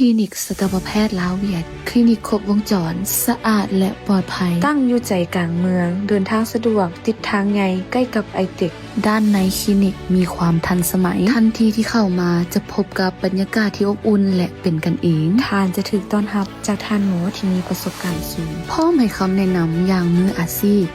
ຄລີນິກສັດຕະວະແພດລາວຫວຽດ, ຄລີນິກຄົບວົງຈອນ, ສະອາດ ແລະ ປອດໄພ, ຕັ້ງຢູ່ໃຈກາງເມືອງ, ເດີນທາງສະດວກ, ຕິດທາງໃຫຍ່, ໃກ້ກັບໄອເຕັກ. ດ້ານໃນຄລີນິກມີຄວາມທັນສະໄໝ. ທັນທີທີ່ເຂົ້າມາຈະພົບກັບບັນຍາກາດທີ່ອົບອຸ່ນ ແລະ ເປັນກັນເອງ. ທ່ານຈະຖືກຕ້ອນຮັບຈາກທ່ານໝໍທີ່ມີປະສົບການສູງ, ພ້ອມໃຫ້ຄຳແນະນຳຢ່າງມືອາຊີບ.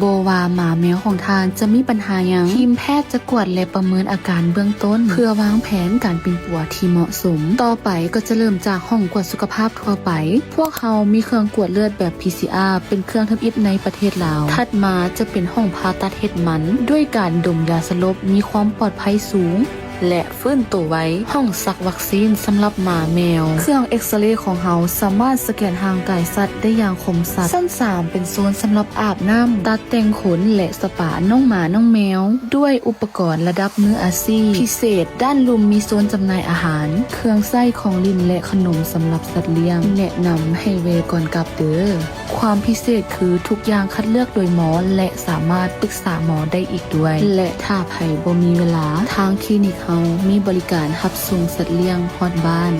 ບໍ່ວ່າໝາແມວຂອງທ່ານຈະມີບັນຫາຫຍັງ, ທີມແພດຈະກວດ ແລະ ປະເມີນອາການເບື້ອງຕົ້ນ ເພື່ອວາງແຜນການປິ່ນປົວທີ່ເໝາະສົມ. ຕໍ່ໄປກໍຈະເລີ່ມຈາກຫ້ອງກວດສຸຂະພາບທົ່ວໄປ. ພວກເຮົາມີເຄື່ອງກວດເລືອດແບບ ພີຊີອາ ເປັນເຄື່ອງທຳອິດໃນປະເທດລາວ. ຖັດມາຈະເປັນຫ້ອງຜ່າຕັດເຮັດມັນ ດ້ວຍການດົມຢາສະຫຼົບ ມີຄວາມປອດໄພສູງ ແລະ ຟື້ນໂຕໄວ, ຫ້ອງສັກວັກຊີນສຳລັບໝາແມວ. ເຄື່ອງເອັກສະເຣຂອງເຮົາສາມາດສະແກນຮ່າງກາຍສັດໄດ້ຢ່າງຄົມຊັດ. ຊັ້ນສາມເປັນໂຊນສຳລັບອາບນ້ຳ, ຕັດແຕ່ງຂົນ ແລະ ສະປານ້ອງໝານ້ອງແມວ ດ້ວຍອຸປະກອນລະດັບມືອາຊີບພິເສດ. ດ້ານລຸ່ມມີໂຊນຈຳໜ່າຍອາຫານ, ເຄື່ອງໃຊ້ຂອງຫຼິ້ນ ແລະ ຂະໜົມສຳລັບສັດລ້ຽງ. ແນະນຳໃຫ້ແວ່ກ່ອນກັບເດີ້. ຄວາມພິເສດຄືທຸກຢ່າງຄັດເລືອກໂດຍໝໍ ແລະ ສາມາດປຶກສາໝໍໄດ້ອີກດ້ວຍ ແລະ ຖ້າໃຜບໍ່ມີເວລາ, ທາງຄລີນິກເຮົາມີບໍລິການຮັບສົ່ງສັດລ້ຽງຮອດບ້ານ,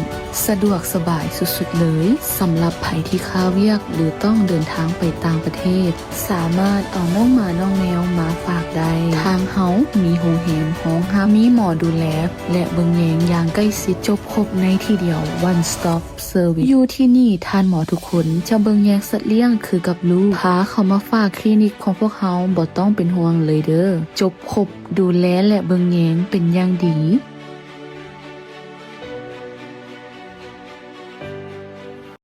ສະດວກສະບາຍສຸດໆເລີຍ. ສຳລັບໃຜທີ່ຄາວຽກ ຫຼື ຕ້ອງເດີນທາງໄປຕ່າງປະເທດ, ສາມາດເອົານ້ອງໝານ້ອງແມວມາຝາກໄດ້. ທາງເຮົາມີໂຮງແຮມຮອງຮັບ, ມີໝໍດູແລ ແລະ ເບິ່ງແຍງຢ່າງໃກ້ຊິດ, ຈົບຄົບໃນທີ່ດຽວ, One Stop Service. ຢູ່ທີ່ນີ້ທ່ານໝໍທຸກຄົນຈະເບິ່ງແຍງສັດລ້ຽງຄືກັບລູກ. ພາເຂົ້າມາຝາກຄລີນິກຂອງພວກເຮົາ, ບໍ່ຕ້ອງເປັນຫ່ວງເລີຍເດີ້. ຈົບຄົບ, ດູແລ ແລະ ເບິ່ງແຍງເປັນຢ່າງດີ.